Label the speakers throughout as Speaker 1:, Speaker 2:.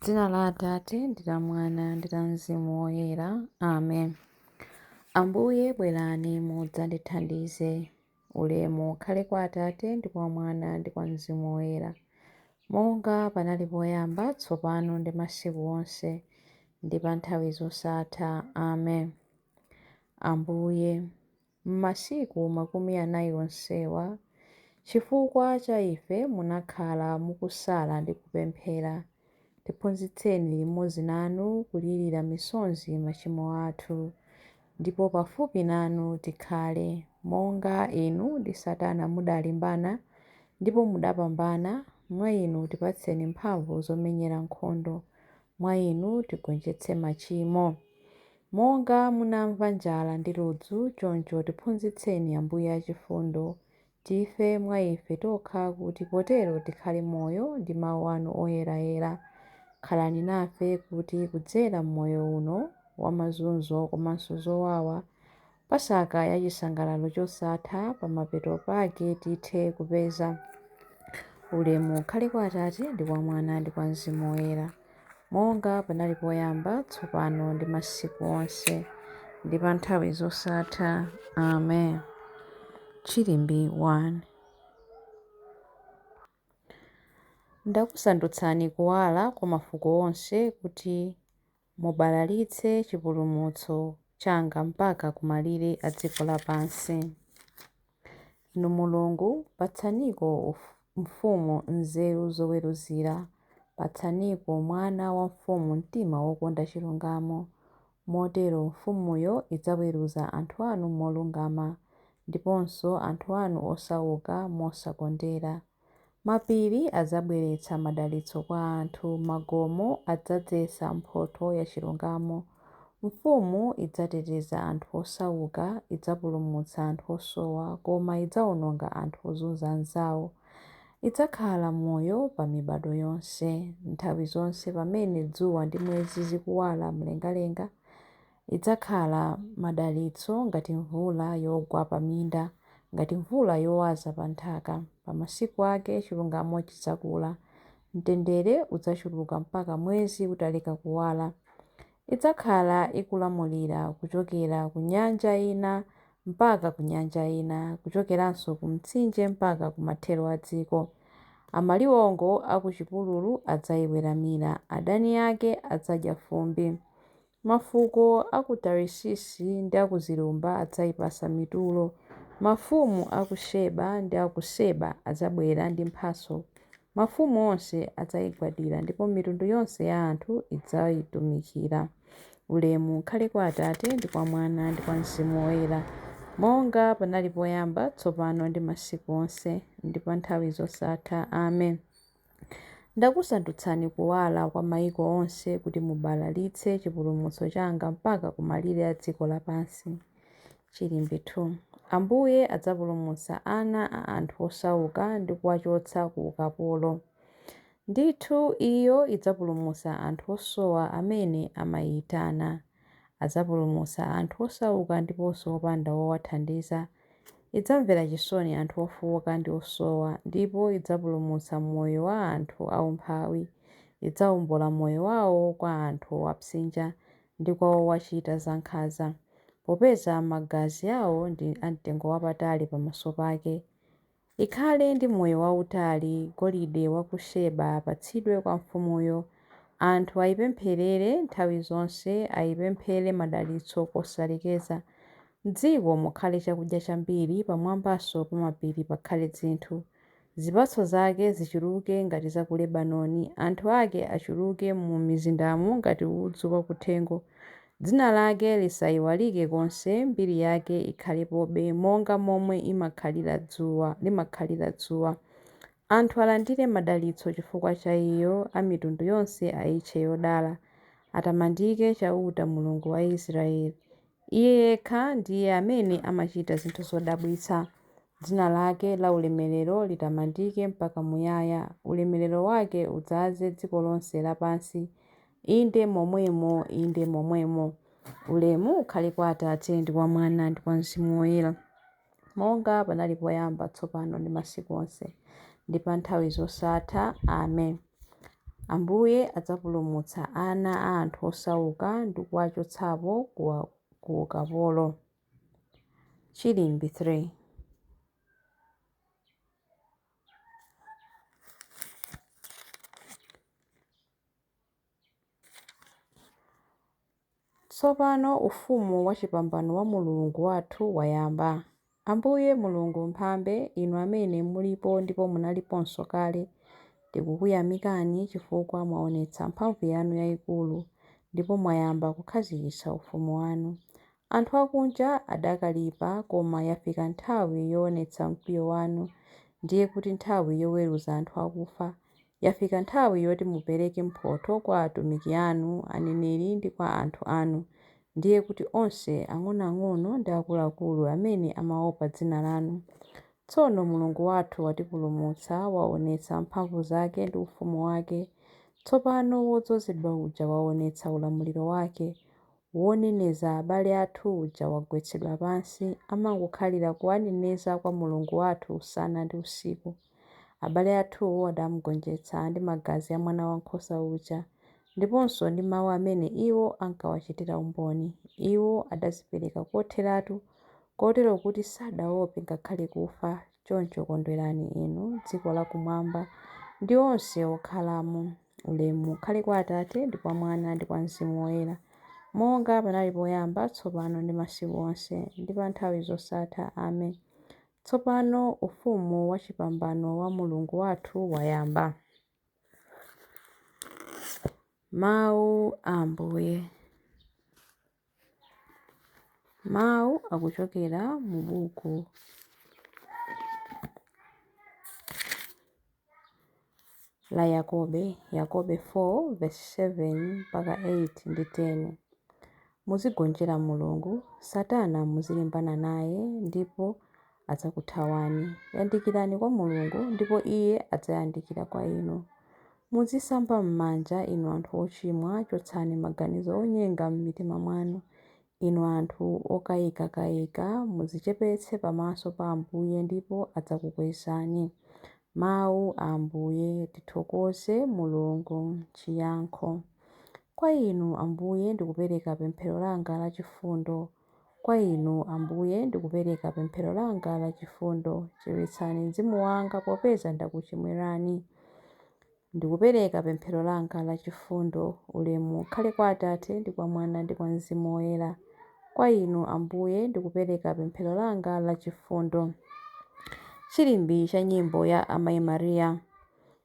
Speaker 1: Dzina la Atate ndi la Mwana ndi la Mzimu Woyera. Amen. Ambuye bwerani mudzandithandize. Ulemu ukhale kwa Atate ndi kwa Mwana ndi kwa Mzimu Woyera, monga panali poyamba, tsopano ndi masiku onse, ndi pa nthawi zosatha. Amen. Ambuye, M'masiku 40 onsewa, chifukwa cha ife munakhala mukusala ndi kupemphera. Tiphunzitseni limodzi nanu kulirira misozi machimo athu, ndipo pafupi nanu tikhale, monga inu ndi Satana mudalimbana ndipo mudapambana, mwa inu tipatseni mphamvu zomenyera nkhondo, mwa inu tigonjetse machimo. Monga munamva njala ndi ludzu, choncho tiphunzitseni, Ambuye achifundo, tife mwa ife tokha kuti potero tikhale moyo ndi mau anu oyerayera. Khalani nafe kuti kudzera m'moyo uno wa mazunzo komanso zowawa, Pasaka ya chisangalalo chosatha, pamapeto pake tithe kupeza. Ulemu ukhale kwa Atate, ndi kwa Mwana, ndi kwa Mzimu Woyera, monga panali poyamba, tsopano, ndi masiku onse, ndi pa nthawi zosatha. Amen. Chilimbi 1. Ndakusandutsani kuwala kwa mafuko onse, kuti mubalalitse chipulumutso changa mpaka ku malire a dziko lapansi. Inu Mulungu, patsaniko mfumu nzeru zoweruzira, patsaniko mwana wa mfumu mtima wokonda chilungamo. Motero mfumuyo idzaweruza anthu anu molungama, ndiponso anthu anu osauka mosakondera. Mapiri adzabweretsa madalitso kwa anthu, magomo adzadzetsa mphotho ya chilungamo. Mfumu idzateteza anthu osauka, idzapulumutsa anthu osowa, koma idzaononga anthu ozunza anzao. Idzakhala moyo pa mibadwo yonse. Nthawi zonse pamene dzuwa ndi mwezi zikuwala mlengalenga, Idzakhala madalitso ngati mvula yogwa pa minda, ngati mvula yowaza pa nthaka. Pa masiku ake chilungamo chidzakula, mtendere udzachuluka mpaka mwezi utaleka kuwala. Idzakhala ikulamulira kuchokera ku nyanja ina mpaka ku nyanja ina, kuchokeranso ku Mtsinje mpaka ku mathero a dziko. Amaliwongo a ku chipululu adzaiweramira, adani ake adzadya fumbi. Mafuko a ku Tarisisi ndi a ku zilumba adzaipatsa mitulo. Mafumu a ku Sheba ndi a ku Seba adzabwera ndi mphatso. Mafumu onse adzaigwadira ndipo mitundu yonse ya anthu idzaitumikira. Ulemu ukhale kwa Atate ndi kwa Mwana ndi kwa Mzimu Woyera, monga panali poyamba, tsopano ndi masiku onse, ndi pa nthawi zosatha. Amen. Ndakusandutsani kuwala kwa maiko onse kuti mubalalitse chipulumutso changa mpaka ku malire a dziko lapansi. Chilimbi 2. Ambuye adzapulumutsa ana a anthu osauka ndi kuwachotsa ku ukapolo. Ndithu iyo idzapulumutsa anthu osowa amene amaiitana. Adzapulumutsa anthu osauka ndiponso opanda wowathandiza. Idzamvera chisoni anthu ofooka ndi osowa, ndipo idzapulumutsa moyo wa anthu aumphawi. Idzaombola moyo wawo kwa anthu owapsinja ndi kwa owachita zankhanza, popeza magazi awo ndi amtengowapatali pamaso pake. Ikhale ndi moyo wautali, golide wa ku Sheba apatsidwe kwa mfumuyo. Anthu aipempherere nthawi zonse, aipemphere madalitso kosalekeza. M'dziko mukhale chakudya chambiri, pamwambanso pa mapiri pakhale dzinthu. Zipatso zake zichuluke ngati za ku Lebanoni, anthu ake achuluke m'mizindamo ngati udzu wakuthengo. Dzina lake lisaiwalike konse, mbiri yake ikhalepobe monga momwe limakhalira dzuwa. Anthu alandire madalitso chifukwa cha iyo, a mitundu yonse aitche yodala. Atamandike Chauta, Mulungu wa Israele. Iye yekha ndiye amene amachita zinthu zodabwitsa. Dzina lake laulemerero litamandike mpaka muyaya, ulemerero wake udzaze dziko lonse lapansi. Inde momwemo, inde momwemo. Ulemu ukhale kwa Atate, ndi kwa Mwana, ndi kwa Mzimu Woyera, monga panali poyamba, tsopano, ndi masiku onse, ndi pa nthawi zosatha. Amen. Ambuye adzapulumutsa ana a anthu osauka ndi kuwachotsapo ku ukapolo. Chilimbi 3. Tsopano ufumu wachipambano wa Mulungu wathu wayamba. Ambuye Mulungu Mphambe, inu amene mulipo ndipo munaliponso kale, tikukuyamikani chifukwa mwaonetsa mphamvu yanu yayikulu ndipo mwayamba kukhazikitsa ufumu wanu. Anthu akunja adakalipa, koma yafika nthawi yoonetsa mkwiyo wanu, ndiye kuti nthawi yoweruza anthu akufa. Yafika nthawi yoti mupereke mphotho kwa atumiki anu, aneneri ndi kwa anthu anu, ndiye kuti onse, ang'onoang'ono ndi akuluakulu, amene amaopa dzina lanu. Tsono Mulungu wathu watipulumutsa, waonetsa mphamvu zake ndi ufumu wake. Tsopano wodzozedwa uja waonetsa ulamuliro wake. Woneneza abale athu uja wagwetsedwa pansi, amangokhalira kuwaneneza kwa Mulungu wathu usana ndi usiku. Abale athuwo adamugonjetsa ndi magazi a Mwanawankhosa uja, ndiponso ndi mau amene iwo ankawachitira umboni. Iwo adadzipereka kotheratu, kotero kuti sadaope ngakhale kufa. Choncho kondwerani inu, dziko lakumwamba, ndi onse okhalamo. Ulemu ukhale kwa Atate, ndi kwa Mwana, ndi kwa Mzimu Woyera, monga panali poyamba, tsopano ndi masiku onse, ndi pa nthawi zosatha. Amen. Tsopano ufumu wachipambano wa Mulungu wathu wayamba. Mawu a Ambuye. Mawu akuchokera mu buku la Yakobe, Yakobe 4 verse 7 mpaka 8 ndi 10. Muzigonjera Mulungu, Satana muzilimbana naye ndipo adzakuthawani. Yandikirani kwa Mulungu ndipo iye adzayandikira kwa inu. Muzisamba m'manja, inu anthu ochimwa, chotsani maganizo onyenga m'mitima mwanu. Inu anthu okayikakayika, mudzichepetse pamaso pa Ambuye ndipo adzakukwezani. Mawu a Ambuye. Tithokoze Mulungu. Chiyankho. Kwa Inu, Ambuye, ndikupereka pemphero langa lachifundo. Kwa Inu, Ambuye, ndikupereka pemphero langa lachifundo. Chiritsani mzimu wanga, popeza ndakuchimwirani. Ndikupereka pemphero langa lachifundo. Ulemu ukhale kwa Atate, ndi kwa Mwana, ndi kwa Mzimu Woyera. Kwa Inu, Ambuye, ndikupereka pemphero langa lachifundo. Chilimbi cha nyimbo ya Amayi Maria.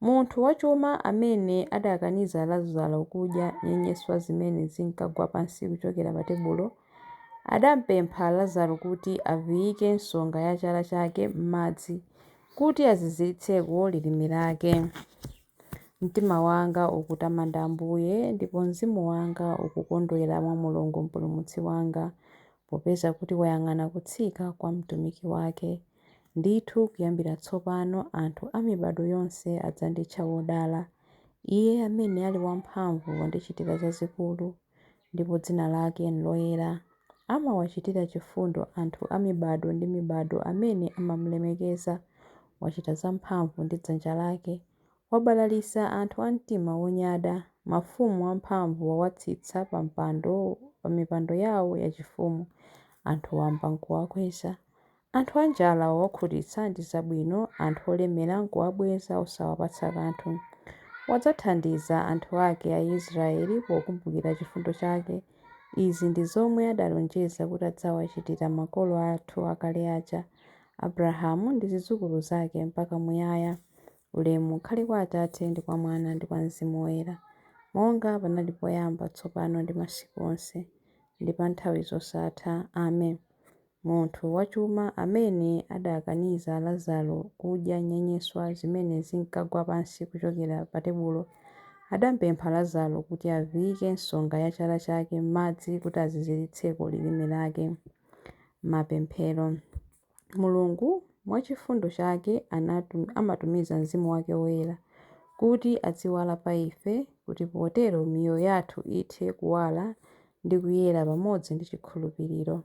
Speaker 1: Munthu wachuma amene adakaniza Lazaro kudya nyenyeswa zimene zinkagwa pansi kuchokera pa tebulo, adampempha Lazaro kuti aviyike nsonga ya chala chake m'madzi kuti aziziritseko lilime lake. Mtima wanga ukutamanda Ambuye, ndipo mzimu wanga ukukondwera mwa Mulungu Mpulumutsi wanga, popeza kuti wayang'ana kutsika kwa mtumiki wake. Ndithu kuyambira tsopano anthu a mibadwo yonse adzanditcha wodala. Iye amene ali wamphamvu wandichitira zazikulu, ndipo dzina lake n'loyera. Amawachitira chifundo anthu a mibadwo ndi mibadwo amene amamulemekeza. Wachita zamphamvu ndi dzanja lake. Wabalalitsa anthu a mtima wonyada. Mafumu amphamvu wawatsitsa pamipando yawo yachifumu, anthu wamba n'kuwakweza. Anthu anjala wawakhutitsa ndi zabwino, anthu olemera n'kuwabweza osawapatsa kanthu. Wadzathandiza anthu ake Aisraeli pokumbukira chifundo chake. Izi ndi zomwe adalonjeza kuti adzawachitira makolo athu akale aja, Abrahamu ndi zidzukulu zake mpaka muyaya. Ulemu ukhale kwa Atate ndi kwa Mwana ndi kwa Mzimu Woyera, monga panali poyamba, tsopano ndi masiku onse, ndi pa nthawi zosatha. Amen. Munthu wachuma amene adakaniza Lazaro kudya nyenyeswa zimene zinkagwa pansi kuchokera pa tebulo, adampempha Lazaro kuti aviyike nsonga ya chala chake m'madzi kuti aziziritseko lilime lake. Mapemphero. Mulungu mwa chifundo chake amatumiza Mzimu wake Woyera kuti adziwala pa ife, kuti potero miyoyo yathu ithe kuwala ndi kuyera pamodzi ndi chikhulupiriro.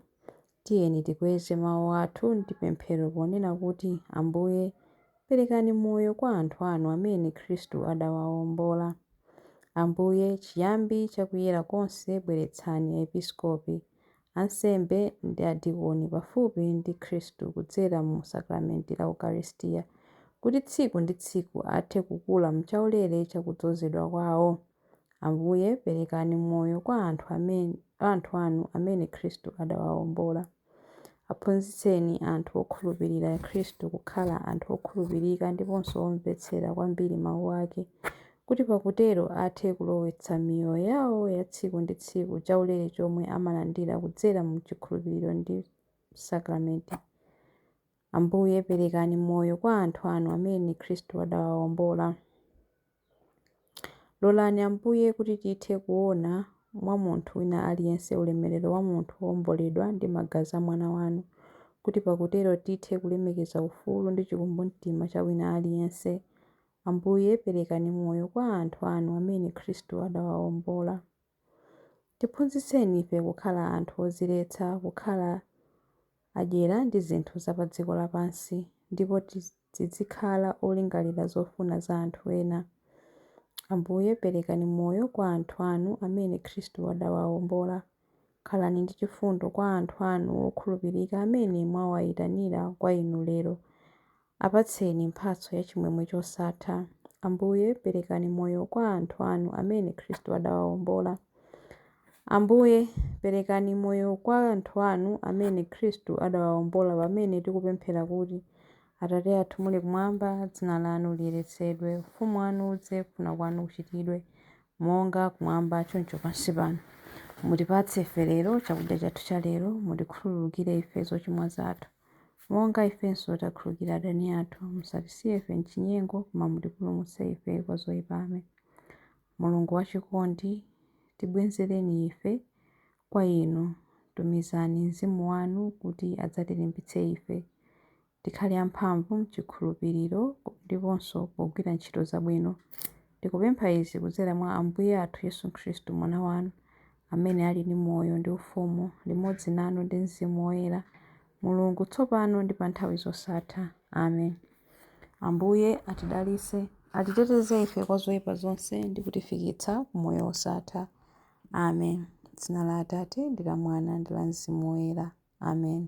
Speaker 1: Tiyeni tikweze mawu athu ndi pemphero ponena kuti, Ambuye, perekani moyo kwa anthu anu amene Khristu adawawombola. Ambuye, chiyambi cha kuyera konse, bweretsani aepiskopi, ansembe ndi adikoni pafupi ndi Khristu kudzera mu sakramenti la Ukaristiya, kuti tsiku ndi tsiku athe kukula m'chaulere cha kudzozedwa kwawo. Ambuye, perekani moyo kwa anthu anu amene Khristu adawawombola. Aphunzitseni anthu okhulupirira Khristu kukhala anthu okhulupirika ndiponso omvetsera kwambiri mawu ake, kuti pakutero athe kulowetsa m'miyoyo yawo ya tsiku ndi tsiku chaulere chomwe amalandira kudzera m'chikhulupiriro ndi sakramenti. Ambuye, perekani moyo kwa anthu anu amene Khristu adawawombola. Lolani Ambuye kuti tithe kuona mwa munthu wina aliyense ulemerero wa munthu wowomboledwa ndi magazi a Mwana wanu, kuti pakutero tithe kulemekeza ufulu ndi chikumbumtima cha wina aliyense. Ambuye, perekani moyo kwa anthu anu amene Khristu adawawombola. Tiphunzitseni ife kukhala anthu odziletsa, kukhala adyera ndi zinthu za pa dziko lapansi, ndipo tizikhala olingalira zofuna za anthu ena. Ambuye, perekani moyo kwa anthu anu amene Khristu adawawombola. Khalani ndi chifundo kwa anthu anu okhulupirika amene mwawayitanira kwa inu lero. Apatseni mphatso ya chimwemwe chosatha. Ambuye, perekani moyo kwa anthu anu amene Khristu adawawombola. Ambuye, perekani moyo kwa anthu anu amene Khristu adawawombola pamene tikupemphera kuti, Atate athu muli kumwamba, dzina lanu liyeretsedwe, ufumu wanu udze, kufuna kwanu kuchitidwe, monga kumwamba choncho pansi pano. Mutipatse ife lero chakudya chathu cha lero, mutikhululukire ife zochimwa zathu, monga ifenso takhululukira adani athu. Musatisiye ife m'chinyengo, koma mutipulumutse ife kwa zoyipa. Amen. Mulungu wachikondi, tibwezereni ife kwa inu. Tumizani Mzimu wanu kuti adzatilimbitse ife, tikhale amphamvu m'chikhulupiriro ndiponso pogwira ntchito zabwino. Tikupempha izi kudzera mwa Ambuye athu Yesu Khristu Mwana wanu, amene ali ndi moyo ndi ufumu, limodzi nanu ndi Mzimu Woyera, Mulungu tsopano ndi pa nthawi zosatha. Amen. Ambuye atidalitse, atiteteze ife kwa zoyipa zonse ndi kutifikitsa ku moyo wosatha. Amen. Dzina la Atate ndi la Mwana ndi la Mzimu Woyera. Amen.